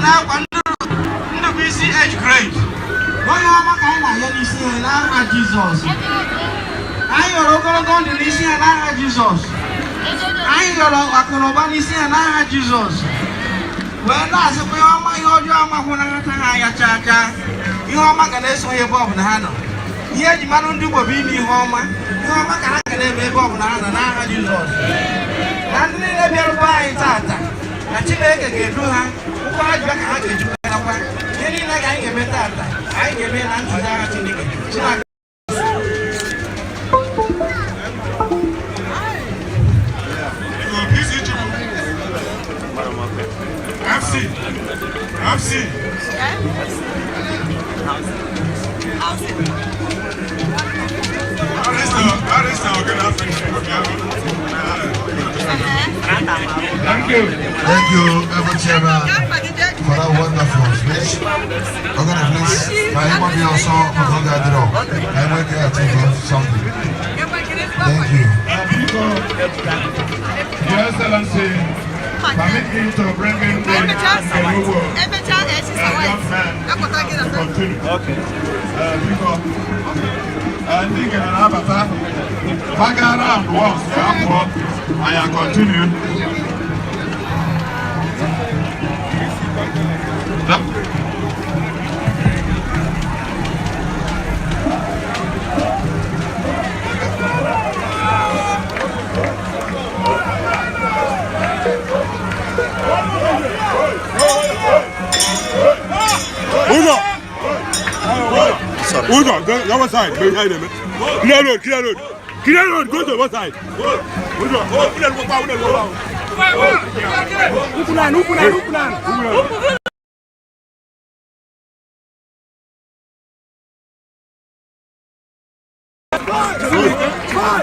Na-akwa Ndụbụisi age grade. Onye ọma ka anyị na-ayọ n'isi ha n'aha Jizọs. Anyị yọrọ ogologo ndụ n'isi ha n'aha Jizọs. Anyị yọrọ akụ na ụba n'isi ha n'aha Jizọs. Wee na-asịkwa ihe ọma, ihe ọjọọ amakwụnata ha anya chaa chaa. Ihe ọma ga na-eso ha ebe ọbụla ha nọ. Ihe eji mara ndị Igbo bụ ime ihe ọma. Ihe ọma ka ha ga na-eme ebe ọbụla ha nọ n'aha Jizọs. Na ndị niile bịara be anyị tata, na Chineke ga-edu ha. Ụkwụ ha ji bịa ka ha ga-ejikwa. Ihe niile ka anyị ga-eme tata, anyị ga-eme na ntụziaka Chineke. Chineke. PC Chukwu. FC. FC. Barrister, Barrister Ogena. Thank you. Thank you, Ever Chairman, for that wonderful speech. We're gonna please, my be also I'm going to achieve something. Thank you. Your Excellency, permit me to bring in the Enugu young man to continue. Okay. Biko, ndị gara na-abata, gbaga round once ka a pụọ, anyị continue. Ụzọ. Ụzọ, go the other side. Go behind them. Clear road, clear road. Clear road, go to the other side. Ụzọ, oh, ụlọ, ụlọ. Ukunan, ukunan, ukunan.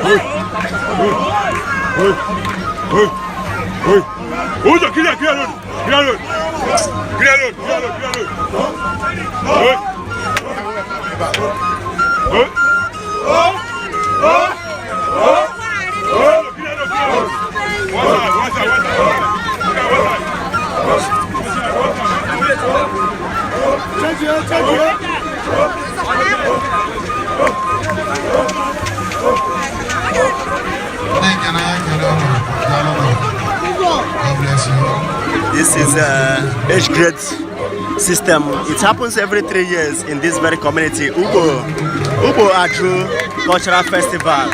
Hey, hey. Ụzọ, clear, clear road. Clear road. Clear road, clear road, clear road. Hey. Hey. Oh, clear road, clear road. One side, one side, one side. Okay, one side. Change here, change here. Thank you, God bless you. This is age grade system. It happens every 3 years in this very community. Ugbo Aju Cultural Festival.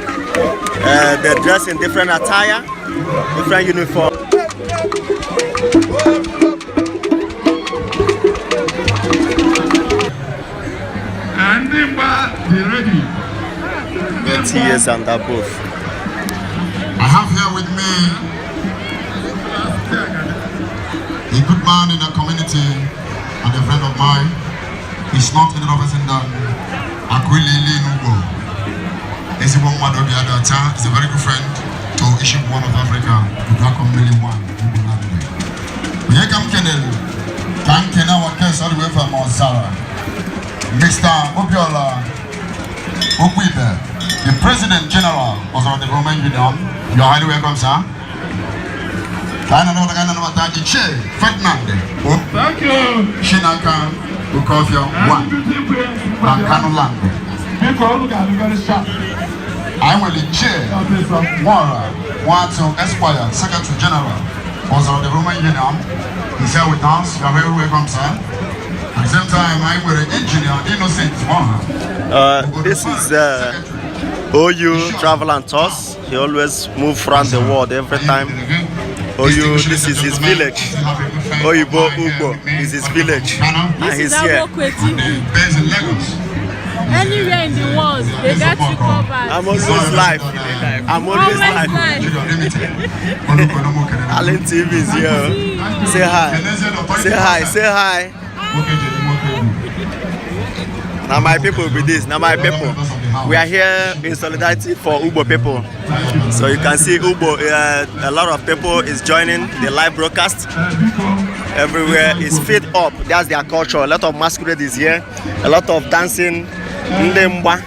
They dress in different attire, different uniform. And ndị mgba dị ready. 20 years and above. I have here with me a good man in the community and a friend of mine. He's not any other person than Akwilili Nugo. Ezigbo mmadụ obi adị ọcha is a very good friend to Iship One of Africa, Udakommili One, Ugbo Nande. Onye ka m kenere? Ka m kene our guest all the way from Ozara, Mr. Obiola Okwibe, the President General of the Development Union. You are highly welcome, sir. Ka anyị na-anabata, ka anyị na-anabata Ichie Ferdinand Thank you. Shinaka Okofia One Beauty queen. Na Kanu Land. Biko, unu ga-adị very sharp. Anyị nwere Ichie Nwara Nwatụ Esquire, Secretary General Ozara Development Union. He's here with us. You are very welcome, sir. At the same time, anyị nwere Engineer Innocent Moha. This is OU Travel and Tours. He always move around the world every time. OU, this is his village. Oyibo Ugbo is his village. And This he's is here. Amokwe TV. Based in Lagos. Anywhere in the world, they got you covered. I'm always live. I'm always Always live. live. Allen TV is here. Say hi. Say hi. Say hi. Now my people be this. Now my people. We are here in solidarity for Ugbo people. So you can see Ugbo, a lot of people is joining the live broadcast. Everywhere is filled up. That's their culture. A lot of masquerade is here. A lot of dancing. Ndị mgba,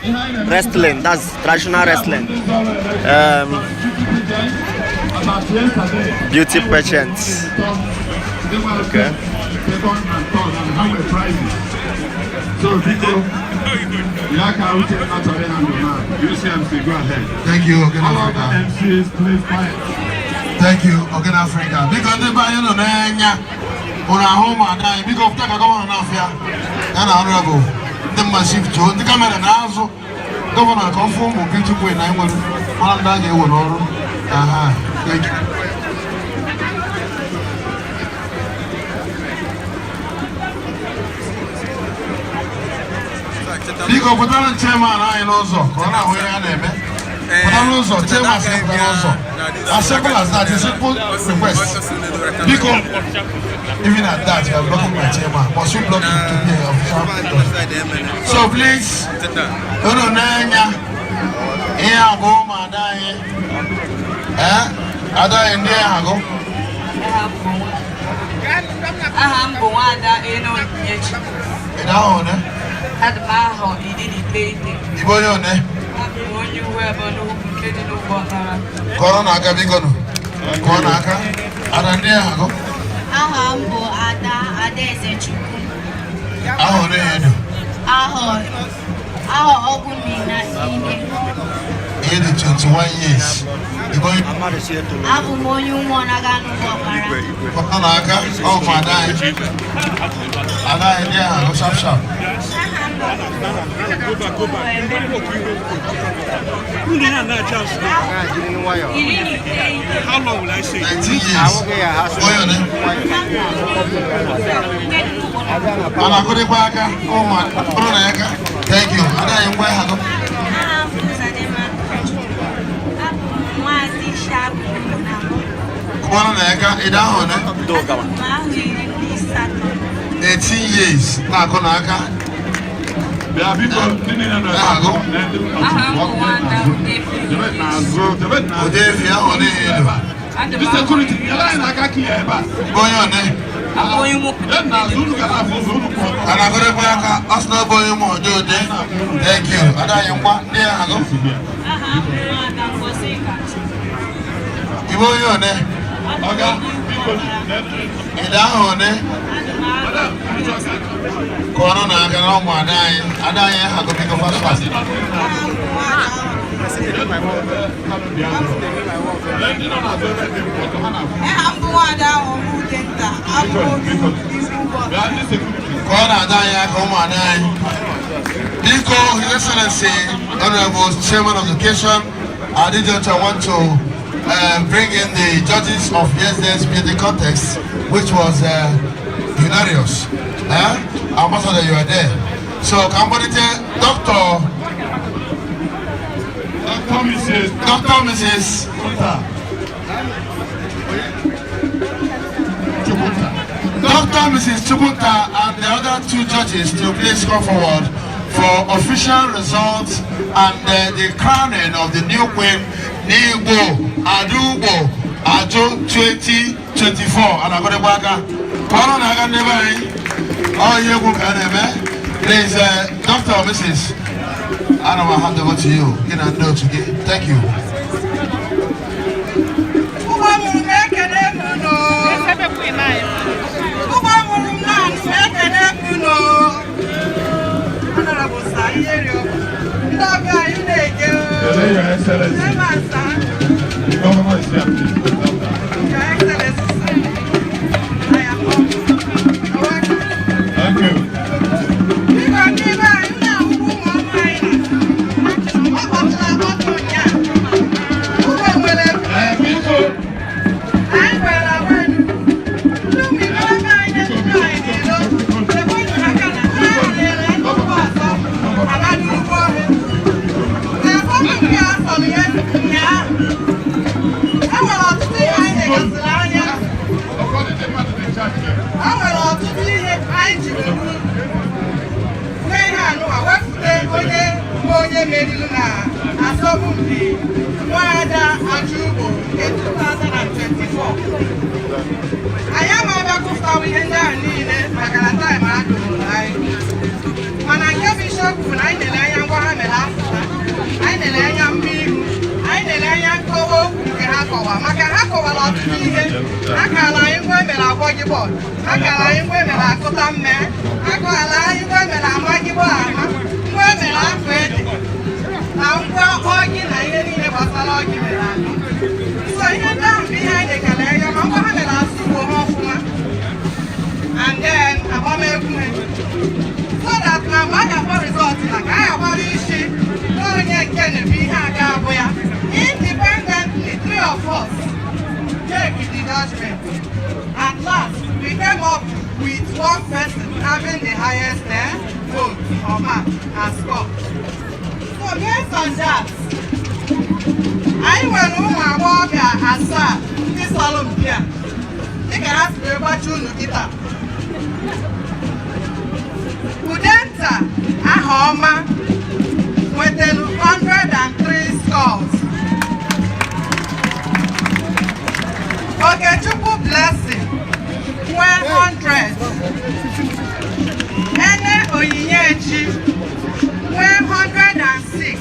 wrestling. That's traditional wrestling. Beauty pageants. Okay. Aka Uchenna chọrọ ịhandle now. UCMC, go ahead. Thank you, Ogene All other Africa. MCs, please quiet. Thank you, Ogene Africa. Biko, ndị be anyị nọ n'anya ụrụ ahụ ụmụada anyị, biko pụta ka governor na-afịa ya na honorable ndị mma shift ndị camera na-azụ governor ka ọ fụ ụmụ beauty queen anyị nwere mara ndị a ga-ewe n'ọrụ. Aha, thank you. Biko, pụtara chairman anyị n'ụzọ ka ọ na-ahụ ihe a na-eme. Pụta n'ụzọ, chairman sị pụta n'ụzọ. As simple as that, a simple request. Biko, even at that, you are blocking my chairman. Must you block him to be an official? So please, unu n'anya ihe a bụ ụmụada anyị. Ee, ada anyị ndị ahụ. Aha m bụ Nwaada Eno Onyinyechi. Ị na-ahụ one? Adị m ahọ 19. Ibe onye one? Abụ m onye uwe ebe n'ugwu nke dị n'ugbo ọkara. Kọrọ n'aka, biko nụ. Kọrọ n'aka. Ada ndị ahụ. Aha m bụ Ada Adaeze Chukwu. Ahụ one ya edo? Ahọ 14. Ihe dị 21 years. Ibe onye? Abụ m onye ụmụọnaga n'ugbo ọkara. Kọrọ n'aka. Ọ bụ ada anyị. Ada anyị ndị ahụ, sharp sharp. Aha m bụ Go back, go back. 19. How long will I say? 19 years. Onye one? A na-akụdịkwa aka ụmụ kụrụ na aka. Thank you. Ada anyị, ngwa ịhagụ. Aha m bụ Uzodimma Chukwu. Abụ m Nwaazị Shabụ na Kụrụ na aka. Ịda ahụ one? Abụ m ahọ 18. 18 years na-akụ n'aka. Bịa biko, ndị niile nọ ebe a, Ahụ. ndị Aha m bụ Nwaada Udefi. Debe n'azụ, debe n'azụ. Udefi, ahụ one ya edo? Adị m Ndị ahọ security, nyere anyị n'aka ka ya ebe a. Onye one? Abụ onye ụmụ Debe n'azụ, unu ga na-afụ ụzọ, unu kwụ ọtọ. A na-akụdịkwa aka. Ọ sị na ọ bụ onye ụmụ ode ode. Thank you. Ada anyị, ngwa ndị ahụ. Aha m bụ Nwaada Ngozika. Ibe onye one? Ọga, biko, Ịda ahụ one? Adị m ahọ madam, ndị chọrọ ka Kụọrọ n'aka na ụmụ ada anyị. Ada anyị ahagụ, biko, fast fast. Aha m bụ Nwaada Ndị nọ n'azụ ebe dị kwụ ọtọ, ha na-afụ. Aha m bụ Nwaada Ọmụdenta. Abụ m onye isi ugbo. Bịa, ndị security. Kụọ na ada anyị aka, ụmụ ada anyị. Biko, His Excellency, Honorable Chairman of the occasion, at this juncture I want to bring in the judges of yesterday's beauty contest, which was hilarious. Eh? Ambassador, you are there. So, Kambolite, Doctor, Dr. Mrs. Dr. Mrs. Chukwuta. Chukwuta. Dr. Mrs. Chukwuta and the other two judges to please come forward for official results and the crowning of the new queen, N'Igbo, Adugbo, Ajo 2024. And I'm going to back. Kọrọ na aka ndị be anyị. Ọ ihe egwu ka a na-eme. Please, Dr. or Mrs. Ana m hand over to you. Gị na ndị otu gị. Thank you. Ụgbọ mụrụ m, ekele m unu. Ụgbọ mụrụ m naanị m, ekele m unu. Honorable Sir Iherio, ndị ọbịa anyị na-ege. Ele, Your Excellency. Chairman Sir, The governor is here, please. Your Excellency Sir, I am humble. You're welcome. Thank you. Biko, ndị be anyị na-ahụkwa ụmụ ọma anyị na ọ kpọtụrụ akpọtụ ụnyaahụ. Ụgbọ nwere Ee, biko, anyị nwere agwa Enugu. Ndị ụmụ ikorobịa anyị na-etutu anyị n'ilo. Lekwanụ aka na ha lere ndị ugbo ọzọ aga n'ugbo ọhịa. Na asọmpi a sọrọ ya ụnyaahụ. E nwere ọtụtụ ihe anyị legasịrị anya. Ụfọdụ ndị mmadụ dị charge here. E nwere ọtụtụ ihe anyị jiri mee ihe anụwa wepụta onye bụ onye meriri na asọmpi Nwaada Achugbo nke 2024. Anyị ama abịa gụpụtawa ihe ndị ahụ niile maka na time adụrụ anyị, mana nke bụ isiokwu bụ na anyị lere anya ngwa ha mere afụta, anyị lere anya mma ihu, anyị lere anya nkọwa okwu nke ha kọwa, maka ha kọwara ọtụtụ ihe. Ha kara anyị ngwa emere agwọ gị bọọlụ, ha kara anyị ngwa emere akụta mme, ha kọwara anyị ngwa emere ama gị bọọlụ, ama ngwa emere afọ. So that na mgbe a ga-akpọ result na ka anyị agbara isi na onye nke na-ebu ihe a ga-abụ ya. Independently, three of us take the judgment. At last, we came up with one person having the highest vote or mark and score. So based on that, anyị nwere ụmụ agbọghọbịa asaa ndị sọrọ mpi a dịka ha si wee gbachi unu kịta. Udenta Ahaọma nwetara 103 scores. Okechukwu Blessing nwee 100. Ene Onyinyechi nwee 106.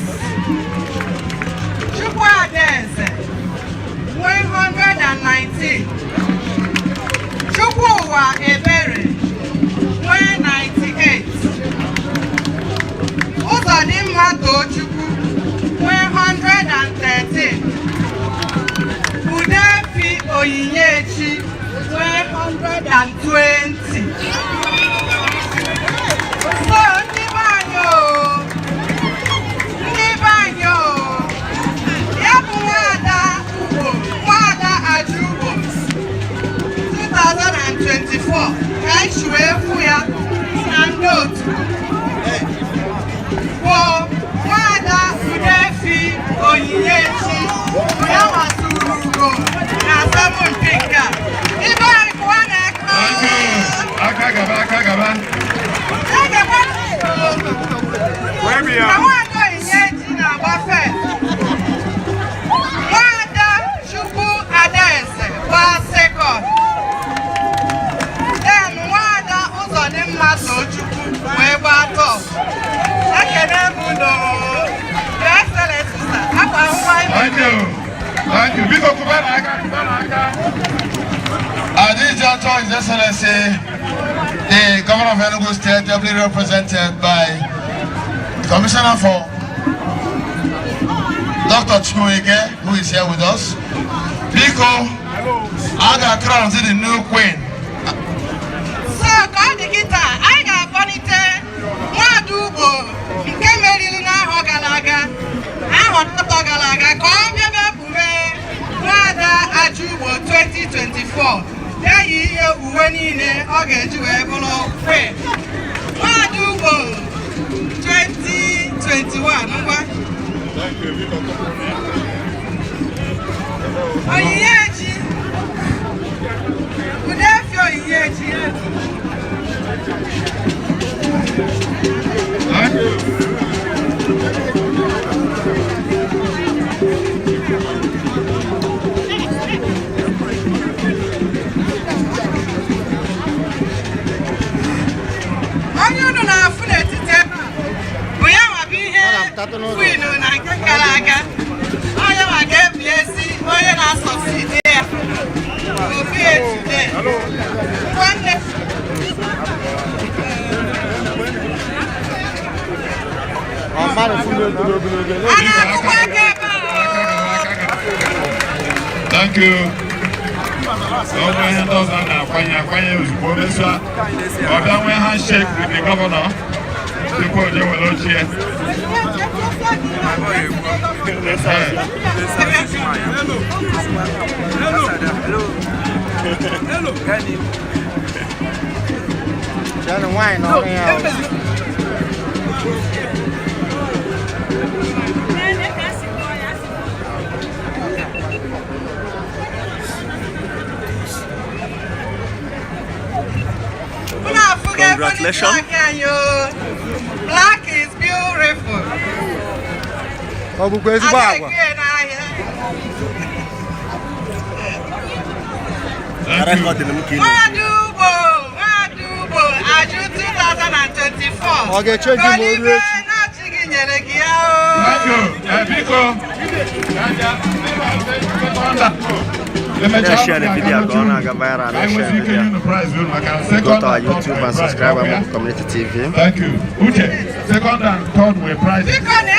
Chukwu Adaeze nwee 119. Chukwuwa Ebere nwee 98. Ụzọdịmma Tochukwu nwee 113. Udefi Onyinyechi nwee 120. So ndị be anyị o, ndị be anyị o, ya bụ nwaada Ugbo, nwaada Aja Ugbo 2024, ka anyị si wee fụ ya na ndị otu bụ nwaada Udefi Onyinyechi. Ya nwatụrụ ugo na asọmpi nke a. Ibe anyị kụwa na-aka. Thank you. Aka gaba, aka gaba. Ka nwaada Onyinyechi na-agba first, nwaada Chukwu Adaeze gbaa second, then nwaada Ụzọdịmma Tochukwu wee gbaa third. Ekene m unu. Your Excellency, sir, akwa nwa. Thank you. Thank you. Biko kụba n'aka, kụba n'aka. At this juncture, His Excellency, the Governor of Enugu State, ably represented by the Commissioner for Dr. Chukwuike, who is here with us. Biko, a ga-crown the new queen. So ka ọ dị kịta, anyị ga-akpọlite nwaada Ugbo nke meriri n'ahọ gara aga, ahọ atọ gara aga, ka ọ bịa bịa kpume nwaada Aja Ugbo 2024, bịa yi ihe uwe niile ọ ga-eji wee bụrụ queen nwaada Ugbo 2021. Ngwa. Thank you. Biko Onyinyechi Udefi Onyinyechi. Thank you. Onye unu na-afụ n'etiti ebe a bụ ya nwa bụ ihe queen na nke gara aga. Onye nwa ga-ebi ezi onye na-asucceed ya obi today. Nwanne. A na-akụkwa aka ebe a. Thank you. Ọ bụ ihe ndị ọzọ a na-akwanye akwanye ozugbo mesịa. Ọ bịa nwee handshake with the governor tupu o jee were ochie. Nwaanyị nọ ya. Unu afụgo ebe ndị Congratulations. Black anyị o. Black is beautiful. Ọ bụkwa ezigbo agwa. Ada eke n'ahịa. Recording m ka ị na- Nwaada Ugbo, Nwaada Ugbo, Ajụ 2024. Ọ ga-echange ma o ruo Olive echi? na-achị gị nyere gị ya o. Thank you. Biko. Na-share the video ka ọ na-aga viral, na-share video. Go to our YouTube and subscribe, Amoko Community TV. Thank you. Uche, second and third were prizes. Biko na